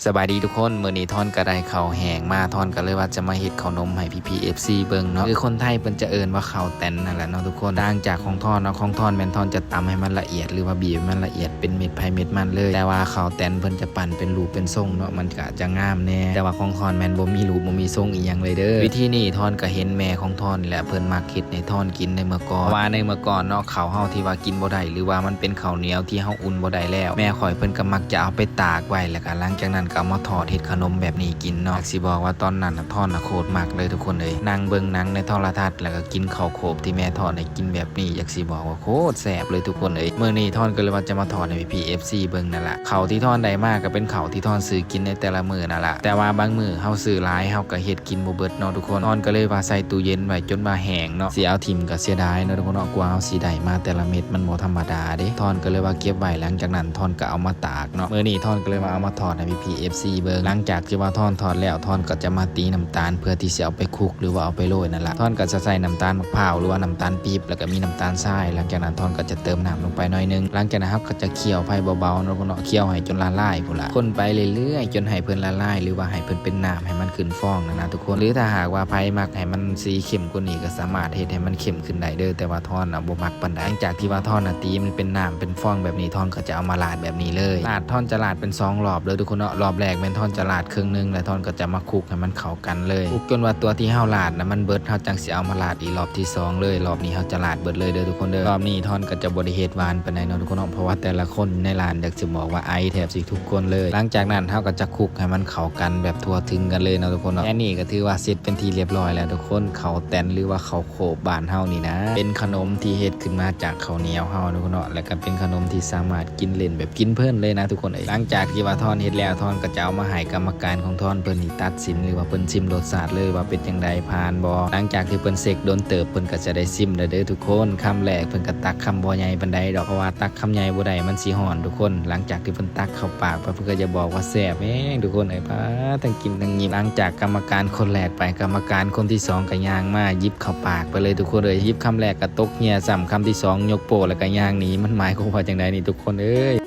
ສະບາຍດີທຸກຄົນ, ມື້ນີ້ທອນກໍໄດ້ເຂົ້າແຫ້ງມາ, ທອນກໍເລີຍວ່າຈະມາເຮັດເຂົ້າໜົມໃຫ້ພີ່ໆ ເອັຟຊີ ເບິ່ງເນາະ. ຄືຄົນໄທເພິ່ນຈະເອີ້ນວ່າເຂົ້າແຕນນັ້ນແຫຼະເນາະທຸກຄົນ. ຕ່າງຈາກຂອງທອນເນາະ, ຂອງທອນແມ່ນທອນຈະຕຳໃຫ້ມັນລະອຽດ ຫຼືວ່າບີບໃຫ້ມັນລະອຽດເປັນເມັດໃຜເມັດມັນເລີຍ, ແຕ່ວ່າເຂົ້າແຕນເພິ່ນຈະປັ້ນເປັນຮູບເປັນຊົງເນາະ, ມັນກະຈະງາມແດ່, ແຕ່ວ່າຂອງທອນແມ່ນບໍ່ມີຮູບບໍ່ມີຊົງອີ່ຫຍັງເລີຍເດີ້. ວິທີນີ້ທອນກໍເຫັນແມ່ຂອງທອນແຫຼະ ເພິ່ນມັກເຮັດໃຫ້ທອນກິນໃນເມື່ອກ່ອນ, ເພາະວ່າໃນເມື່ອກ່ອນເນາະ ເຂົ້າເຮົາທີ່ວ່າກິນບໍ່ໄດ້ ຫຼືວ່າມັນເປັນເຂົ້າໜຽວທີ່ເຮົາ ອຸ່ນບໍ່ໄດ້ແລ້ວ, ແມ່ຂ້ອຍເພິ່ນກໍມັກຈະເອົາໄປຕາກໄວ້ ແລ້ວກໍຫຼັງຈາກນັ້ນກໍເອົາມາທອດເຮັດຂະໜົມແບບນີ້ກິນເນາະ. ຢາກຊິບອກວ່າຕອນນັ້ນນະ ທອນນະໂຄດມັກເລີຍທຸກຄົນເອີຍ, ນັ່ງເບິ່ງໜັງໃນໂທລະທັດ ແລ້ວກໍກິນເຂົ້າໂຄບທີ່ແມ່ທອດໃຫ້ກິນແບບນີ້. ຢາກຊິບອກວ່າໂຄດແຊບເລີຍທຸກຄົນເອີຍ. ມື້ນີ້ທອນກໍເລີຍວ່າຈະມາທອດໃຫ້ພີ່ໆ ເອັຟຊີ ເບິ່ງນັ້ນລະ. ເຂົ້າທີ່ທອນໄດ້ມາກໍເປັນເຂົ້າທີ່ທອນຊື້ກິນໃນແຕ່ລະມື້ນັ້ນລະ, ແຕ່ວ່າບາງມື້ເຮົາຊື້ຫຼາຍ ເຮົາກໍເຮັດ ກິນບໍ່ເບິດເນາະທຸກຄົນ. ທອນກໍເລີຍວ່າໃສ່ຕູ້ເຢັນໄວ້ຈົນວ່າແຫ້ງເນາະ, ຊິເອົາຖິ້ມກໍເສຍດາຍເນາະທຸກຄົນເນາະ, ກວ່າເຮົາຊິໄດ້ມາແຕ່ລະເມັດມັນບໍ່ທຳມະດາເດ້. ທອນກໍເລີຍວ່າເກັບໄວ້, ຫຼັງຈາກນັ້ນທອນກໍເອົາມາຕາກເນາະ. ມື້ນີ້ທອນກໍເລີຍວ່າເອົາມາທອດໃຫ້ພີ່ໆ ເອັຟຊີ ເບິ່ງ. ຫຼັງຈາກທີ່ວ່າທອນທອດແລ້ວ, ທອນກໍຈະມາຕີນ້ຳຕານເພື່ອທີ່ຊິເອົາໄປຄຸກ ຫຼືວ່າເອົາໄປໂລຍນັ້ນລະ. ທອນກໍຈະໃສ່ນ້ຳຕານໝາກພ້າວ ຫຼືວ່ານ້ຳຕານປີບ ແລ້ວກໍມີນ້ຳຕານຊາຍ. ຫຼັງຈາກນັ້ນທອນກໍຈະເຕີມນ້ຳລົງໄປໜ້ອຍໜຶ່ງ. ຫຼັງຈາກນັ້ນເຮົາກໍຈະຂ້ຽວໄຟເບົາໆເນາະທຸກຄົນເນາະ, ຂ້ຽວໃຫ້ຈົນລະລາຍພຸ້ນລະ, ຄົນໄປເລື້ອຍໆ ຈົນໃຫ້ເພິ່ນລະລາຍ ຫຼືວ່າໃຫ້ເພິ່ນເປັນນ້ຳ ໃຫ້ມັນຂຶ້ນຟອງຫັ້ນນະທຸກຄົນ. ຫຼືຖ້າຫາກວ່າໃຜມັກໃຫ້ມັນສີເຂັ້ມກວ່ານີ້ ກໍສາມາດເຮັດໃຫ້ມັນເຂັ້ມຂຶ້ນໄດ້ເດີ້, ແຕ່ວ່າທອນນະບໍ່ມັກປານໃດ. ຫຼັງຈາກທີ່ວ່າທອນນະຕີມັນເປັນນ້ຳເປັນຟອງແບບນີ້, ທອນກໍຈະເອົາມາລາດແບບນີ້ເລີຍ. ລາດ ທອນຈະລາດເປັນສອງລອບເດີ້ທຸກຄົນເນາະ, ລອບແລກແມ່ນທອນຈະລາດເຄິ່ງໜຶ່ງ ແລ້ວທອນກໍຈະມາຄຸກໃຫ້ມັນເຂົ້າກັນເລີຍ, ຄຸກຈົນວ່າຕົວທີ່ເຮົາລາດນະມັນເບິດ, ເຮົາຈັ່ງຊິເອົາມາລາດອີກລອບທີ່ສອງເລີຍ. ລອບນີ້ເຮົາຈະລາດເບິດເລີຍເດີ້ທຸກຄົນເດີ້. ລອບນີ້ທອນກໍຈະບໍ່ໄດ້ເຮັດຫວານປານໃດເນາະທຸກຄົນເນາະ, ເພາະວ່າແຕ່ລະຄົນໃນຮ້ານ ຢາກຊິບອກວ່າໄອແທບຊິທຸກຄົນເລີຍ. ຫຼັງຈາກນັ້ນເຮົາກໍຈະຄຸກໃຫ້ມັນເຂົ້າກັນແບບທົ່ວເຖິງກັນເລີຍເນາະທຸກຄົນເນາະ. ແຄ່ນີ້ກໍຖືວ່າເສັດເປັນທີ່ລຽບຮ້ອຍແລ້ວທຸກຄົນ, ເຂົ້າແຕນ ຫຼືວ່າເຂົ້າໂຄບບ້ານເຮົານີ້ນະ, ເປັນຂະໜົມທີ່ເຮັດຂຶ້ນມາຈາກເຂົ້າໜຽວເຮົາເນາະທຸກຄົນເນາະ, ແລ້ວກໍເປັນຂະໜົມທີ່ສາມາດກິນເຫຼັ້ນແບບກິນເພີນເລີຍນະທຸກຄົນເອີຍ. ຫຼັງຈາກທີ່ວ່າທອນເຮັດແລ້ວ, ທອນກໍຈະເອົາມາໃຫ້ກຳມະການຂອງທອນເພິ່ນນີ້ຕັດສິນ ຫຼືວ່າເພິ່ນຊິມລົດຊາດເລີຍວ່າເປັນຈັ່ງໃດ ຜ່ານບໍ່. ຫຼັງຈາກທີ່ເພິ່ນເຊັກດົນເຕີບ, ເພິ່ນກໍຈະໄດ້ຊິມແລ້ວເດີ້ທຸກຄົນ. ຄຳແລກເພິ່ນກໍຕັກຄຳບໍ່ໃຫຍ່ປານໃດດອກ, ເພາະວ່າຕັກຄຳໃຫຍ່ບໍ່ໄດ້ ມັນຊິຮ້ອນທຸກຄົນ. ຫຼັງຈາກທີ່ເພິ່ນຕັກເຂົ້າປາກໄປ, ເພິ່ນກໍຈະບອກວ່າແຊບແຮງທຸກຄົນເອີຍ, ປາດ ທັງກິນທັງຍິ້ມ. ຫຼັງຈາກກຳມະການຄົນແລກໄປ, ກຳມະການຄົນທີສອງກໍຍ່າງມາ ຫຍິບເຂົ້າປາກໄປເລີຍທຸກຄົນເອີຍ. ຫຍິບຄຳແລກກໍຕົກເຫຍື້ອຊ້ຳ, ຄຳທີສອງຍົກໂປ້ ແລ້ວກໍຍ່າງໜີ. ມັນໝາຍຄວາມວ່າຈັ່ງໃດນີ້ທຸກຄົນເອີຍ?